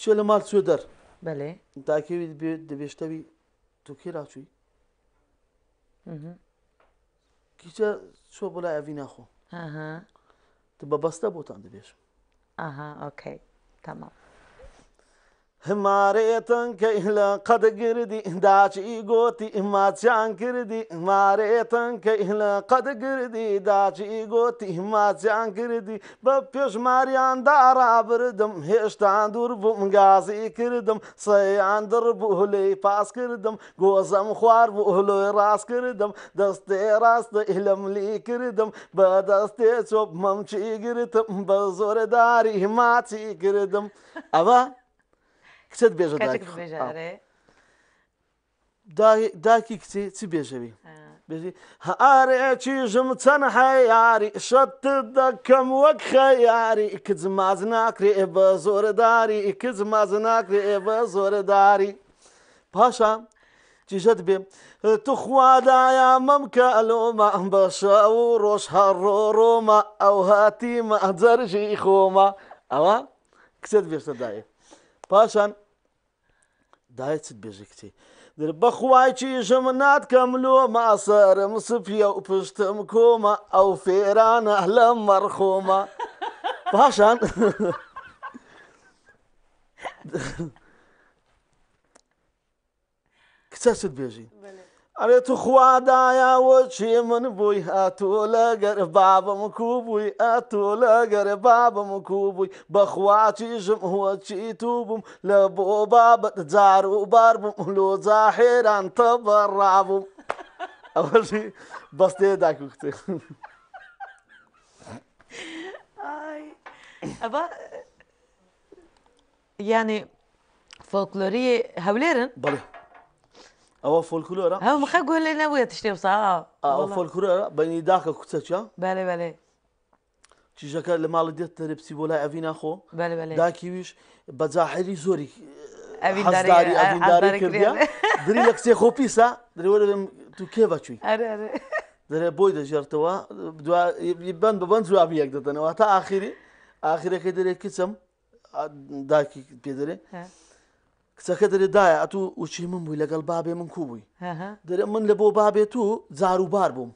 کچێ لە ماڵ چوە دەر. بەلێ. داکێوی دەبێشتەوی تۆ کێ لاچووی؟ کیچە چۆ بۆ لای ئەڤینا خۆ. تە بە بەستە بۆتان دەبێژم. ئەها ئۆکەی تەمام. مارێتن کەی لە قەد گردی داچی گۆتی ماچیان کردی مارێتن کەی لە قەد گردی داچی گۆتی ماچیان کردی بە پێش ماریان داڕابردم هێشتان دوور بووم گازی کردم سەیان دڕ بوو لێی پاس کردم گۆزەم خوار بوو لۆی ڕاست کردم دەستێ ڕاستە لەم لی کردم بە دەستێ چۆپ مەمچی گرتم بە زۆرداری ماچی کردم ئەوە کچت بێژە کچێک بێژە ئەرێ. داکی کچێ چ بێژەوی بێژی ئارێ چیژم چەند حەیاری شەت دەکەم وەک خەیاری کچ ماز ناکرێ بە زۆرداری کچ ماز ناکرێ بە زۆرداری پاشان چیژەت بێ توخوادایە مەمکە لۆمە بە شەو و ڕۆژ هەڕۆ ڕۆمە ئەو هاتیمە جەرژی خۆمە ئەوە کچت بێژتە دایە پاشان دایە چت بێژە کچێ در بەخوای چیژم ناتکەم لۆمە سەرم سپیە و پشتم کۆمە ئەو فێرانە لە مەڕخۆمە پاشان کچە چت بێژی ئەرێ تو خوادایە وەچی من بووی ئەتۆ لەگەر بابم کو بووی ئەتۆ لەگەر بابم کو بووی بەخوا چیژم وەچی تو بووم لە بۆ بابت جار و بار بووم لۆ جاحێران تەبەڕا بووم ئەوەشی بەستێ داک و کچێ. ئەوە یانی فۆلکلۆری هەولێرن؟ بەڵێ ئەوە فۆلکلۆرە. هەو مخە گوێ لێ نەبووە تشتێ وسا. ئەوە فۆلکلۆرە بەینی داکە کوچەچە. بەلێ بەلێ. چیژەکە لە ماڵی دێت دەرێ بچی بۆ لای ئەڤینا خۆ. بەلێ بەلێ. داکی ویش بە جاحێری زۆری حەزداری ئەڤینداری کردیە. دری لە کچێ خۆ پیسە دەرێ وەرە تو کێ بەچووی؟ ئەرێ ئەرێ. دەرێ بۆی دەژێرتەوە دوا بەند بە بەند جوابی یەک دەدەنەوە تا ئاخیری ئاخیرەکەی دەرێ کچم داکی پێ دەرێ کچەکە دەرێ دایە ئەتوو وچی من بووی لەگەڵ بابێ من کو بووی دەرێ من لە بۆ بابێ تو جاروبار بووم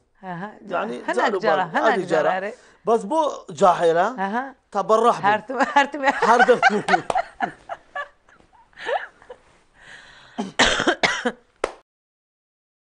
بەس بۆ جاحێرە تا بەڕەح هەردەم.